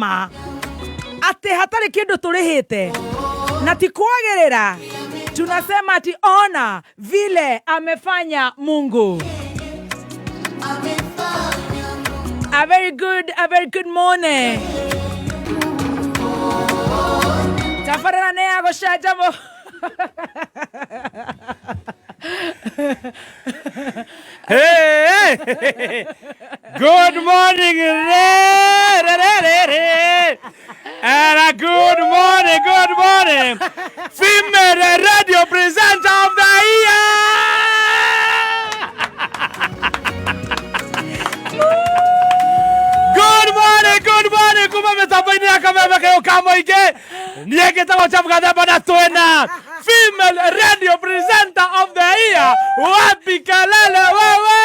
Ma atĩ hatarĩ kĩndũ tũrĩhĩte na ti kwagĩrĩra, tunasema ati ona vile amefanya Mungu. A very good morning. Tabarĩra nĩ ya gũcanjamũ. Hey, hey. Good morning. Re, re, re, re, re. And a good morning, good morning. Female radio presenter of the year. Good morning, good morning. Kuma mĩtambo-inĩ ya Kameme kayũ ka mũingĩ. Niĩ ngĩtagwo Chafu Gathemba na twĩna female radio presenter of the year. Wapi kelele wewe?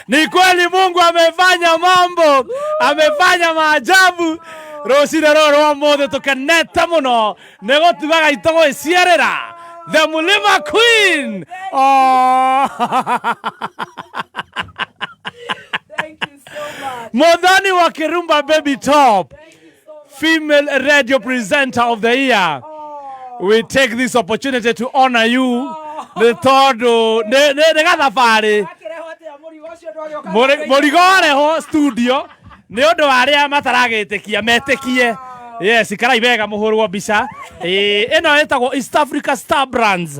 Ni kweli Mungu amefanya mambo, amefanya maajabu. Rũcinĩ rũrũ rwa ũmũthĩ tũkenete mũno nĩ gũtuga gaitũ gwĩciarĩra the Mulima Queen. Oh. Thank you so much. Muthoni wa Kirumba, Baby Top, female radio presenter of the year. We take this opportunity to honor you nĩ tondũ nĩ gathabarĩ. Akĩrehwo atĩa mũrigo ũcio ndwagĩũka? Mũrigo warehwo studio nĩ ũndũ wa arĩa mataragĩtĩkia metĩkie. Yes, ikarai wega mũhũrwo mbica. Ĩĩ, ĩno ĩtagwo East Africa Star Brands,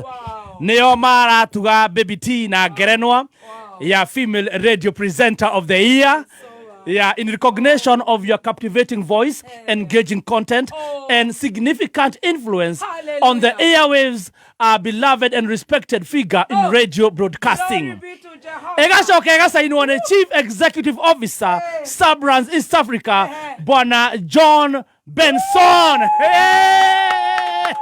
nĩo maratuga Baby T na ngerenwa ya female radio presenter of the year. Yeah, in recognition of your captivating voice, engaging content, and significant influence on the airwaves, a beloved and respected figure in radio broadcasting. Glory be to Jehovah. Ĩgacoka ĩgacainwo nĩ Chief Executive Officer, Star Brands East Africa, Bwana John Benson. Hey!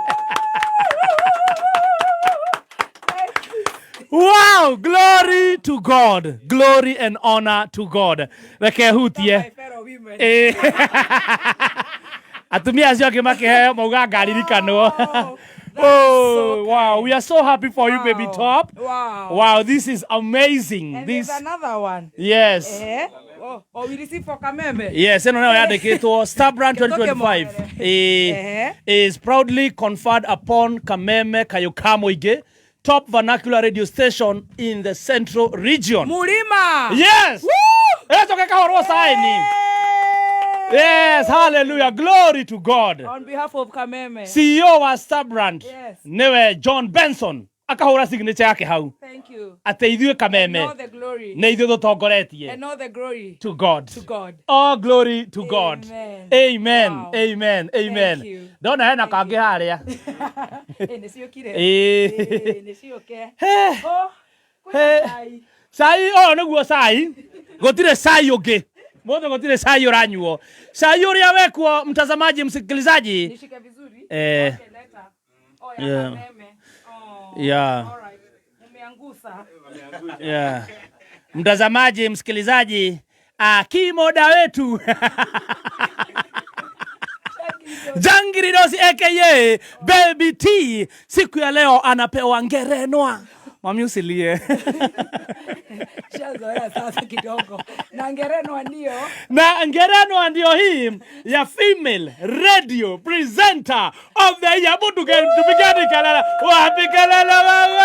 Wow, glory to God. Glory and honor to God. Reke hutie. My fellow women. Atumia acio angĩ makĩheo mauga ngaririkanwo. Oh, Oh, so wow, we are so happy for you, Baby Top. Wow, this is amazing. And This there's another one. Yes. Eh? Oh, we receive for Kameme. Yes, ĩno nayo yandĩkĩtwo Star Brand 2025 is proudly conferred upon Kameme Kayũ Mũingĩ, top vernacular radio station in the central region. Mulima. Yes. Woo! Ĩgacoka ĩkahũrwo saini. Yes, hallelujah. Glory to God. On behalf of Kameme. CEO wa Star Brand nĩwe John Benson, akahũra signature yake hau Thank you. atĩ ithuĩ Kameme And all the glory. nĩ ithuĩ tũtongoretie. And all the glory To God. to God. All glory to God. Amen. Amen. Wow. Amen. Amen. Thank you. Ndona hena kangĩ harĩa. Eh, nĩ ciũkire. Ĩĩ. Eh, nĩ ciũke. He. Oh, kwĩna He. cai. Cai ũyũ nĩguo cai. Gũtirĩ cai ũngĩ. Mũthĩ gũtirĩ cai ũranyuo. Cai ũrĩa wekwo, mtazamaji, msikilizaji. Nishike vizuri. Eh. Okay, leta. Oh, ya Kameme. Oh. All right. Umeangusa. Yeah. Mtazamaji, msikilizaji, kimoda wetu Jangiri Dosi aka Baby T siku ya leo anapewa ngerenwa. Mami, usilie. Shazoea sasa kidogo. Na ngerenwa ndio. Na ngerenwa ndio hii ya female radio presenter of the year. Mundu tupigeni kelele. Wapi kelele wewe?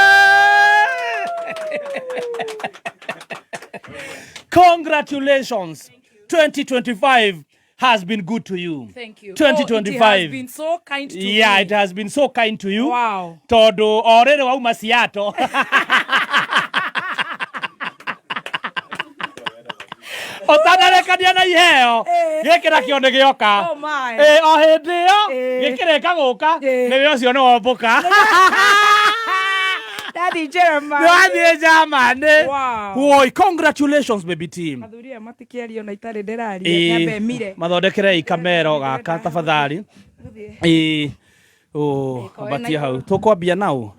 Congratulations. 2025 has been good to you. Thank you. 2025. Oh, it has been so kind to me. It has been so kind to you. Tondu o rĩrĩ wauma Seattle, ũtanarekania na iheo, gĩkĩ nakĩo nĩ gĩoka. Oh my. O hĩndĩ ĩyo gĩkĩrĩka gũka, nĩwe ũcio nĩ wombũka. Daddy Jeremiah. Nĩwathiĩ Germany. Wow. Woi, congratulations, Baby T. Athuri aya matikĩaria ona itarĩ ndĩraria. Nyambe mire. Mathondekerei kamero gaka tafadhali. Gũthiĩ. Ĩĩ. Oh, koe ambatia na hau. igũrũ. Tũkwambia nau.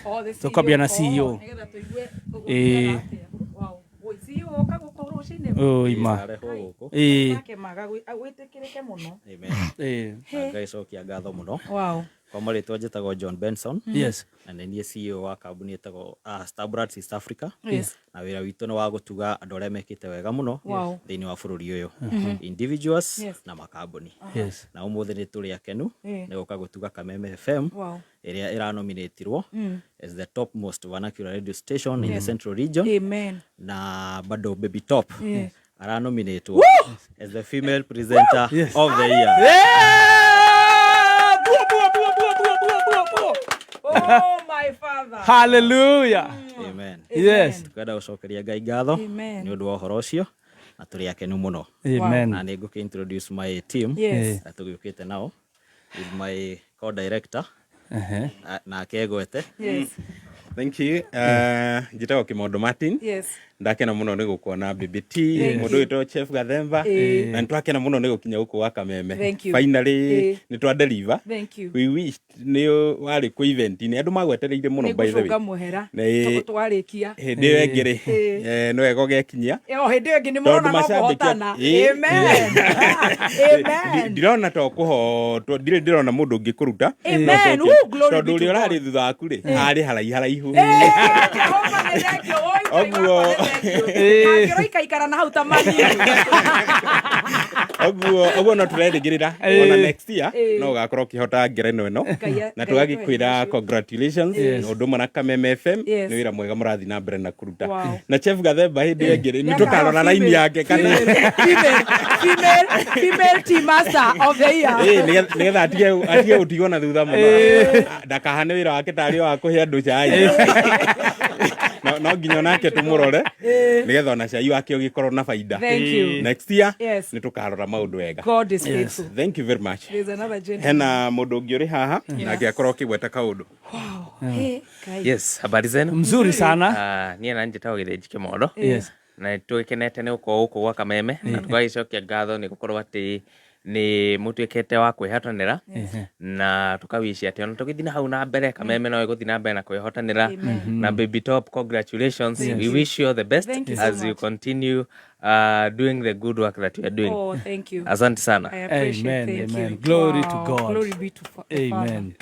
Oh, the CEO. Tũkwambia na CEO. Oh, nĩgetha tũigue ũgũthiaga atĩa. Wow. Woi, CEO oka gũkũ rũcinĩ. Oi ma. Arehwo gũkũ. Akĩmaga gwĩtĩkĩrĩke mũno. Amen. Na Ngai cokia ngatho mũno. Kwa marĩtwa njĩtagwo John Benson. Na nĩ niĩ CEO wa kambuni ĩtagwo Star Brands East Africa. Na wĩra witũ nĩ wa gũtuga andũ arĩa mekĩte wega mũno thĩinĩ wa bũrũri ũyũ, individuals na makambuni. Na ũmũthĩ nĩ tũrĩ akenu nĩ gũka gũtuga Kameme FM ĩrĩa ĩranominatirwo as the top most vernacular radio station in the Central Region. Amen. Na bado Baby Top aranominatwo as the female presenter of the year. Yeah! Buo, buo, buo, buo, buo, buo, buo, buo. Oh my Father. Hallelujah. Amen. Twenda gũcokeria Ngai ngatho Amen. nĩ ũndũ wa ũhoro ũcio, na tũrĩ akenu mũno. Amen. Na nĩ ngũkĩ introduce my team na tũgĩũkĩte nao with my co-director nake egwete. Thank you. Njĩtagwo Kĩmondo Martin. Ndakena mũno nĩ gũkuona BBT, mũndũ wĩtwo Chef Gathemba, na nĩ twakena mũno nĩ gũkinya gũkũ gwa Kameme. Thank you. Finally nĩ twa deliver. Thank you. We wished nĩ warĩ kũ event-inĩ, andũ magwetereire mũno, by the way. Nĩngũcũnga mũhera. Na Twarĩkia. Hĩndĩ ĩyo ĩngĩ rĩ, nĩ wega ũgekinyia. O hĩndĩ ĩyo ĩngĩ nĩ mũrona Tondũ no macambĩki kũhotana. Amen. Amen. Ndirona to kũhotwo, ndirĩ ndĩrona mũndũ ũngĩ kũruta. Amen. No tũke. Woo, glory Tondũ be to ũrĩa ũrarĩ God. thutha waku rĩ, arĩ haraihu haraihu. Jehova nĩ thank you. Oi, Ngai Ũguo. wakwa nĩ thank you. Angĩroikaikara na hau ta mami. Ũguo no tũrerĩgĩrĩra ona next year no ũgakorwo ũkĩhota ngerenwa ĩno, na Ngai tũgagĩkwĩra atũhe. Congratulations na ũndũ ũmwe na Kameme FM. Nĩ wĩra mwega mũrathiĩ na mbere na kũruta. Na Chef Gathemba, hĩndĩ ĩyo ĩngĩ rĩ, nĩ tũkarora raini yake kana Female team master of the year. Nĩgetha atige gũtigwo na thutha mũno, ndakahane wĩra wake tarĩ o wa kũhe andũ cai. No nginya onake tũmũrore nĩgetha ona cai wake ũgĩkorwo na baida. Thank you. Next year nĩ tũkarora maũndũ wega. God is faithful. Thank you very much. There's another gentleman. Hena mũndũ ũngĩ ũrĩ haha nake akorwo akĩgweta kaũndũ. Wow. Hey, Ngai. Yes, habari zenu? Mzuri sana. Niĩ na njĩtagwo Gĩthĩnji Kĩmondo. Na nĩ tũgĩkenete nĩ gũkorwo gũkũ gwa Kameme, na tũgagĩcokia ngatho nĩ gũkorwo atĩ nĩ mũtuĩkĩte wa kwĩhotanĩra, na tũkawici atĩ ona tũgĩthiĩ na hau na mbere, Kameme no ĩgũthiĩ na mbere na kwĩhotanĩra. Na Baby Top, congratulations. We wish you all the best Thank you so as you much. continue doing the good work that you are doing. Oh, thank you. Asante sana. I appreciate. Amen, Thank amen. you. Glory to Wow. God. Glory be to the Father. Amen.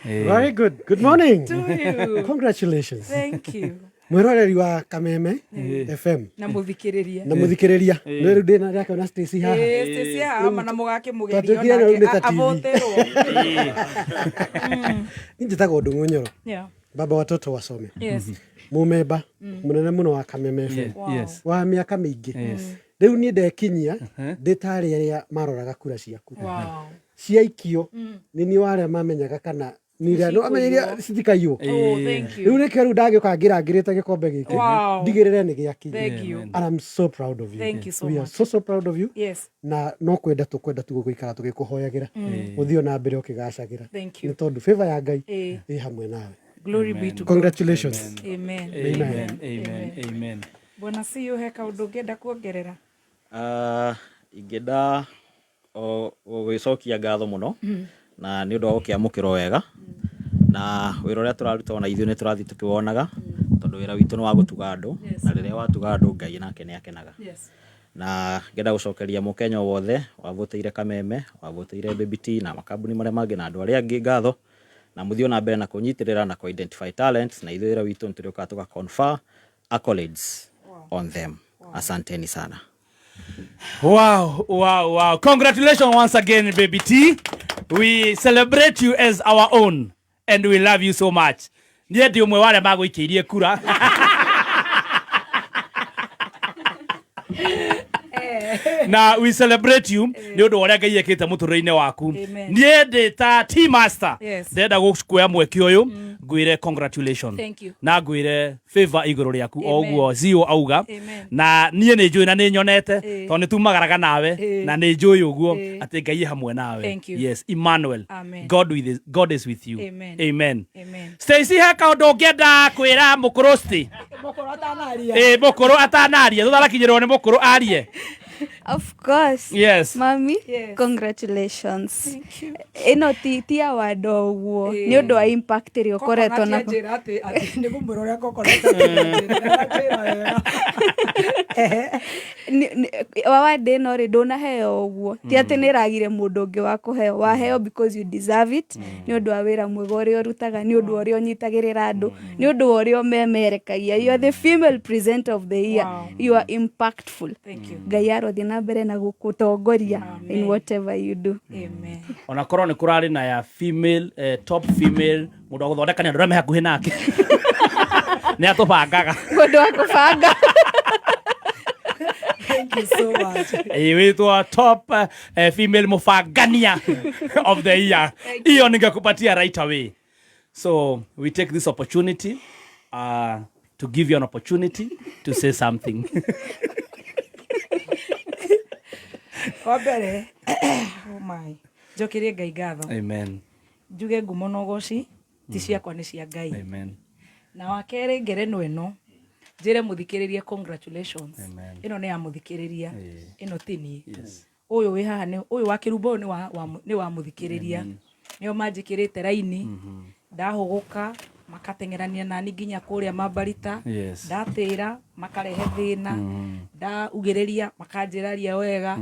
Very good. Good morning. To you. Congratulations. Thank you. Mwiroreri wa Kameme FM Na muthikiriria. Na muthikiriria nä rä u ndä na ndakĩona Stacy haha. Eh, Stacy haha ma na mũgakĩmũgeria Twatuĩkire rĩu nĩ ta onake TV. avoterwo. Niĩ njĩtagwo Ndung'u Nyoro, baba watoto wasome, mũmemba mũnene mũno wa Kameme FM wa mĩaka mĩingĩ. Rĩu niĩ ndekinyia ndĩ tarĩ arĩa maroraga kura ciaku ciaikio, nĩ niĩ wa arĩa mamenyaga kana nĩ iria citikaiywo. Oh, thank you. Rĩu nĩkĩo rĩu ndagĩũka ngĩrangĩrĩte gĩkombe gĩkĩ ndigĩrĩre nĩ gĩakinya. Thank you. And I'm so proud of you. Thank you so We are much. so so proud of you. Na no kwenda tũkwenda tu gũikara tũgĩkũhoyagĩra ũthiĩ na mbere ũkĩgacagĩra, Thank you. nĩ tondũ favor ya Ngai ĩ hamwe nawe. Glory be to God. Congratulations. Amen. Amen. Amen. Amen. Bwana CEO, he kaũndũ ũngĩenda kuongerera? Ingĩenda o gũgĩcokia ngatho mũno na nĩ ũndũ wa gũkĩamũkĩrwo wega, na wĩra ũrĩa tũraruta ona ithuĩ nĩ tũrathiĩ tũkĩwonaga, tondũ wĩra witũ nĩ wa gũtuga andũ, na rĩrĩa watuga andũ, Ngai nake nĩ akenaga. Na ngenda gũcokeria mũkenya o wothe wavotĩire Kameme, wavotĩire Baby T na makambuni marĩa mangĩ na andũ arĩa angĩ ngatho, na mũthiĩ ona mbere na kũnyitĩrĩra na kũ identify talents, na ithuĩ wĩra witũ nĩ tũrĩũkaga tũga confer accolades on them. Asanteni sana. Wow. Congratulations once again, Baby T. We celebrate you as our own and we love you so much. Niĩ ndĩ ũmwe wa arĩa magũikĩirie kura. Na we celebrate you nĩ ũndũ wa ũrĩa Ngai ekĩte mũtũrĩre-inĩ waku. Amen. Niĩ ndĩ ta T master. Ndĩrenda gũkuoya mweke ũyũ ngwĩre congratulations. Thank you. Na ngwĩre favor igũrũ rĩaku o Amen. ũguo CEO auga. Amen. Na niĩ nĩ njũĩ na nĩ nyonete tondũ nĩ tumagaraga nawe, na nĩ njũĩ ũguo atĩ Ngai ĩ hamwe nawe. Thank you. Yes, Emmanuel. Amen. God is with you. Amen. Amen. Amen. Stacy, he kaũndũ ũngĩenda kwĩra mũkũrũ Stĩ? Mũkũrũ atanaria. Ĩ, mũkũrũ atanaria, thutha arakinyĩrwo nĩ mũkũrũ arie. Of course. Yes. Mami, Yes. congratulations. Ĩno ti award o ũguo nĩ ũndũ wa impact ĩrĩa ũkoretwo na njĩra atĩ atĩ nĩ ngũmwĩra ũrĩa coconut anjĩra wega. Award ĩno rĩ, ndũnaheo ũguo, ti atĩ nĩ ĩragire mũndũ ũngĩ wa kũheo, waheo because you deserve it, nĩ ũndũ wa wĩra mwega ũrĩa ũrutaga, nĩ ũndũ wa ũrĩa ũnyitagĩrĩra andũ, nĩ ũndũ wa ũrĩa ũmemerekagia. You are the female presenter of the year. Wow. You are impactful. Thank you. Ngai arothiĩ na mbere na gũkũtongoria in whatever you do. Amen. Ona korwo nä kå rarä na ya female, top female må ndå wa gå thondeka nä andå arä a me hakuhä nake nä atå bangaga. Mũndũ wa kũbanga. Thank you so much. Witwa top female mubangania of the year, hiyo ningekupatia right away. So we take this opportunity to give you an opportunity to say something. Wa mbere, oh my, njokerie Ngai ngatho. Amen. Njuge ngumo na ũgoci ti ciakwa, nĩ cia Ngai. Amen. Na wa kerĩ, ngerenwa ĩno njĩre mũthikĩrĩrie congratulations. Amen. Ĩno nĩ ya mũthikĩrĩria, ĩno ti niĩ. Yes. Ũyũ wĩ haha nĩ ũyũ wa kĩrumbo, ũyũ nĩ wa mũthikĩrĩria, nĩo manjĩkĩrĩte raini, ndahũgũka makateng'erania nani nginya kũrĩa mambarita. Ndatĩra makarehe thĩna, ndaugĩrĩria makanjĩra ria wega,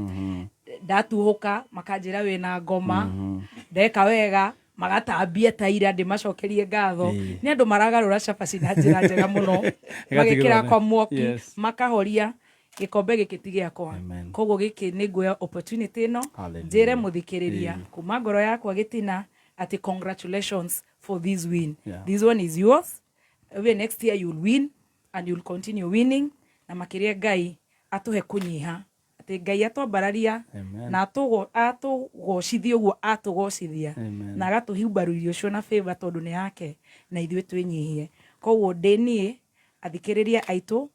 ndatuhũka makanjĩra wĩna ngoma, ndeka wega magatambia taira ndĩmacokerie ngatho. Nĩ andũ maragarũra cabaci na njĩra njega mũno, magĩkĩra kwa mwaki, makahoria gĩkombe gĩkĩ ti gĩakwa. Amen. Koguo gĩkĩ nĩ nguoya opportunity ĩno Hallelujah. njĩre mũthikĩrĩria kuma ngoro yakwa gĩtina atĩ congratulations for this win. This one is yours. We next year you'll win and you'll continue winning, na makĩria Ngai atũhe kũnyiha, atĩ Ngai atwambararia Amen. na atũgocithie ũguo atũgocithia Amen. na agatũhumba rũirio ũcio na favor, tondũ nĩ yake na ithuĩ twĩnyihie. Koguo ndĩ niĩ athikĩrĩria aitũ,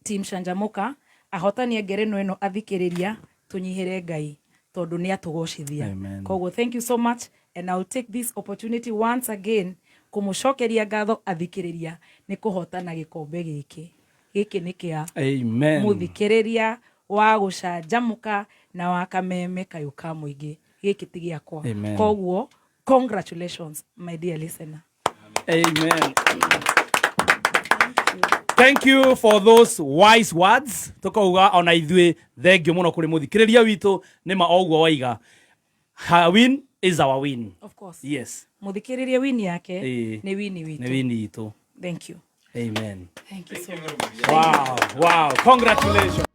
team Canjamũka, ahotani ngerenwa ĩno, athikĩrĩria, tũnyihĩre Ngai tondũ nĩ atũgocithia. Amen. Koguo thank you so much, and I will take this opportunity once again kũmũcokeria ngatho athikĩrĩria nĩ kũhotana gĩkombe gĩkĩ. Gĩkĩ nĩ kĩa Amen. mũthikĩrĩria wa gũcanjamũka na wa Kameme kayũ ka mũingĩ, gĩkĩ ti gĩakwa. Amen. Koguo congratulations, my dear listener. Amen. Thank you for those wise words. Tukauga ona ithuĩ thengio mũno kũrĩ mũthikĩrĩria witũ, nĩ ma o ũguo waiga. Her win is our win. Of course. Yes. Mũthikĩrĩria, win yake nĩ wini Nĩ witũ. win itũ. Thank you. Amen. Thank you so much. Wow. Congratulations.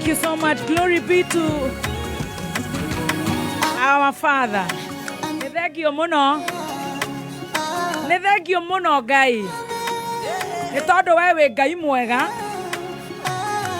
Thank you so much. Glory be to our Father. Nĩ thengio mũno. Nĩ thengio mũno Ngai. Nĩ tondũ we wĩ Ngai mwega.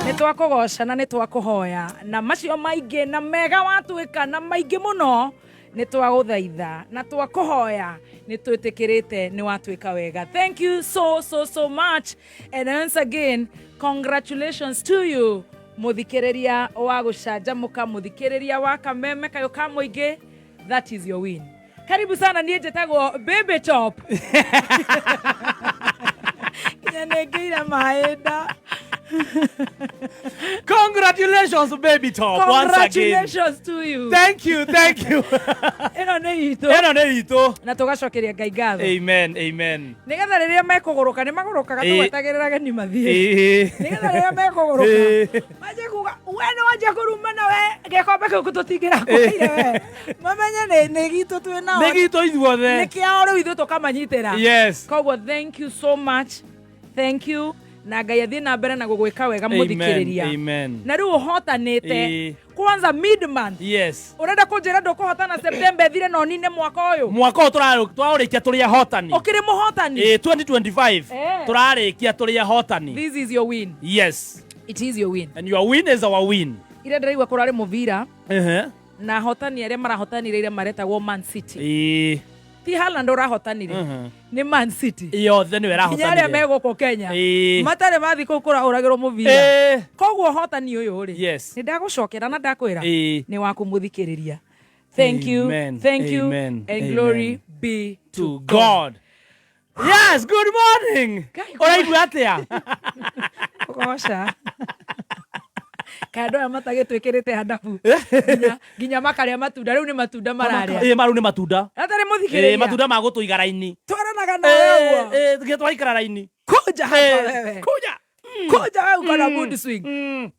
Nĩ twakũgoca na nĩ twakũhoya na macio maingĩ na mega watwĩka na maingĩ mũno nĩ twagũthaitha na twakũhoya nĩ twĩtĩkĩrĩte nĩ watwĩka wega. Thank you so so so much and once again congratulations to you mũthikĩrĩria wa gũcanjamũka mũthikĩrĩria wa kameme kayũ ka mũingĩ that is your win karibu sana niĩ njĩtagwo baby top nginya nĩ ngĩire maĩ nda Congratulations, baby top. Once again. congratulations to you Thank you, thank you. ĩno nĩ itũ Ĩno nĩ itũ. na tũgacokeria ngai ngatho Amen, amen. nĩgetha rĩrĩa mekũgũrũka nĩ magũrũkaga Ĩĩ. tũgwetagĩrĩra ageni mathiĩ Ĩĩ. nĩgetha rĩrĩa mekũgũrũka Ĩĩ. manjie kuga we nĩ wanjia kũrumana we gĩkombe kĩu tũtingĩrakũheire we mamenye nĩ nĩ gitũ twĩ nao Nĩ gitũ ithuothe. nĩ kĩao rĩu ithuĩ tũkamanyitĩra Yes. koguo thank you so much thank you na ngai athiĩ na mbere na gũgwĩka wega Amen, mũthikĩrĩria amen. na rĩu ũhotanĩte Ĩĩ. kwanza mid month Yes. ũrenda kũnjĩra ndũkũhotana September ĩthire na ũnine mwaka ũyũ Mwaka ũyũ tũraũrĩkia tũrĩ ahotani. ũkĩrĩ mũhotani Ĩĩ, 2025 Eh. tũrarĩkia tũrĩ ahotani. this is your win Yes. it is your win And your win is our win. ira ndĩraigua kũrarĩ mũbira Ehe. na ahotani arĩa marahotanire ira maretagwo Man City Ĩĩ. ti Haaland ũrahotanire nĩ Man City Yothe nĩwe nginya arĩa ĩrahotanire. me gũkũ Kenya Ĩĩ. matarĩ mathiĩ kũu kũrahũragĩrwo mũbira Ĩĩ. koguo ũhotani ũyũ rĩ Yes. nĩ ndagũcokera na ndakwĩra Ĩĩ. nĩ waku mũthikĩrĩria thank you Amen. thank you Amen. and Amen. glory be To God. Yes, good morning. Ngai, Ũraigua atĩa? kũgoca kando aya matagĩtwĩkĩrĩte handabu nginya, nginya makarĩa matunda rĩu nĩ matunda mararĩa Ĩĩ, maru nĩ matunda. atarĩ Ĩĩ, mũthikĩrĩria matunda ma gũtũiga raini. twaranaga nawe ũguo Ĩĩ, ĩĩ, twaikara raini. kũnja hapa Ĩĩ, wewe Kuja. kũnja wewe uko na mood swing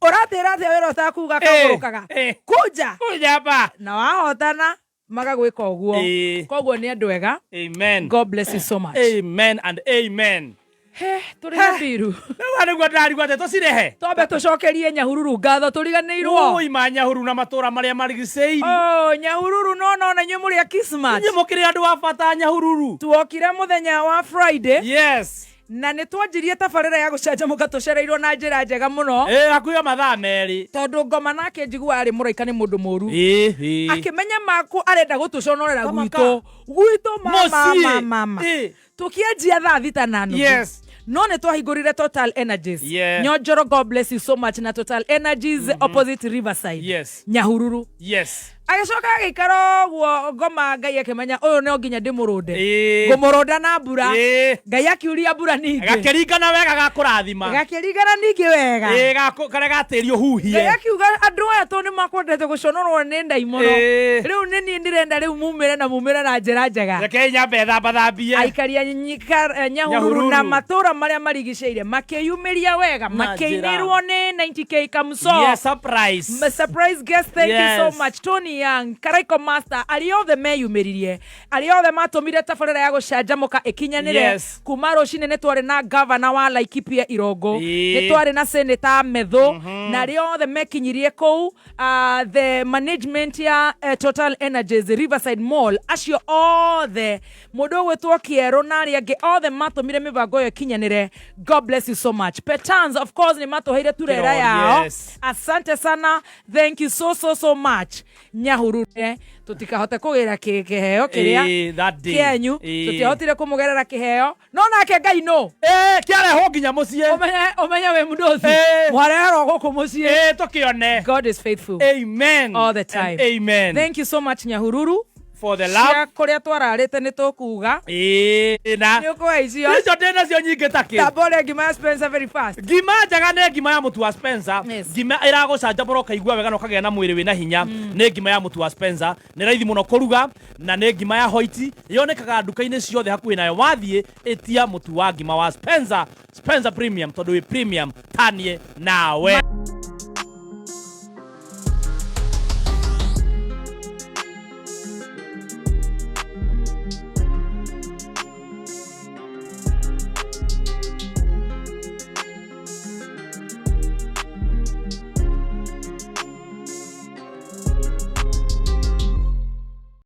ũratĩra atĩa wĩra ũtakuga kagũrũkaga Ĩĩ. kũnja Kuja hapa. na wahotana magagwĩka ũguo Ĩĩ. koguo nĩ andũ ega Amen. god bless you so much Amen and amen. He, tũrĩhe mbiru Rĩu nĩguo ndĩrarigwo atĩ tũcirehe. twambe tũcokerie nyahururu ngatho tũriganĩirwo Ui ma Nyahururu na matũra marĩa marigicĩirie. Oh, nyahururu no no na inyuĩ mũrĩ a Kismat. Inyuĩ mũkĩrĩ andũ a bata Nyahururu. Tuokire mũthenya wa Friday Yes. na nĩ twanjirie tabarĩra ya gũcanjamũka tũcereirwo na njĩra njega mũno Ĩĩ, hakuhĩ o mathaa merĩ. tondũ ngoma nake njigua arĩ mũraika nĩ mũndũ mũru Ĩĩ, ĩĩ. akĩmenya maku arenda gũtũconorera Tamaka. gwitũ gwitũ mama Mũciĩ. mama mama Ĩĩ. tũkĩanjia thaa thita na nuthu Yes. no nĩ twahingũrire Total Energies Yeah. Nyonjoro God bless you so much na Total Energies opposite Riverside Yes. Nyahururu Yes. agĩcoka agĩikara ũguo ngoma ngai akĩmenya ũyũ no nginya ndĩmũrũnde Ĩĩ. ngũmũrũnda na mbura Ĩĩ. ngai akiuria mbura ningĩ Gakĩringana wega gakũrathima. gakĩringana ningĩ wega Ĩĩ, karĩa gatĩri ũhuhie. ngai akiuga andũ aya tondũ nĩ makwendete gũconorwo nĩ ndaimono Ĩĩ. rĩu nĩ niĩ ndĩrenda rĩu mumĩre na mumĩre na njĩra njega Rekei nyambe thambathambie. aikari a nyahururu Nyahururu. na matũra marĩa marigicĩire makĩyumĩria wega Na njĩra. makĩinĩrwo nĩ 90k kamso Yes, surprise. Ma- surprise guest thank you Yes. so much Tony Young Karaiko Master arĩa othe meyumĩririe arĩa othe matũmire tabarĩra ya gũcanjamũka ĩkinyanĩre Yes. kuma rũcinĩ nĩ twarĩ na gavana wa Laikipia Irongo Ĩĩ. nĩ twarĩ na senator Methu na arĩa othe mekinyirie kũu the management ya Total Energies Riverside Mall acio othe mũndũ ũgwĩtwo Kĩerũ na arĩa angĩ othe matũmire mĩbango ĩyo ĩkinyanĩre God bless you so much Petans of course nĩ matũheire turera Kĩrori, yao yes. asante sana thank you so so so much nyahurure tutikahote kugira kiheo kiria Ĩĩ, that day. kienyu Ĩĩ. tutiahotire kumugerera kiheo no nake ngai no Ĩĩ, kĩarehwo nginya mũciĩ. umenye umenye wi mundothi Ĩĩ. mwareherwo guku mucii Ĩĩ, tũkĩone. god is faithful Amen. all the time And amen. thank you so much nyahururu For the love. cia kuria twararite ni tukuga Ĩĩ, na ni ukuhe icio icio ndĩ nacio nyingĩ ta kĩ. tamba ũrĩe ngima ya Spencer very fast Ngima njega nĩ ngima ya mũtu wa Spencer. Yes. Ngima ĩragũcanjamũra ũkaigua wega na ũkagĩa na mwĩrĩ wĩna hinya. Nĩ ngima ya mũtu wa Spencer. Nĩ raithi mũno kũruga na nĩ ngima ya hoiti. Yonekaga nduka-inĩ ciothe hakuhĩ nayo. Wathiĩ ĩtia mũtu wa ngima wa Spencer. Spencer Premium tondũ wĩ premium tanie nawe.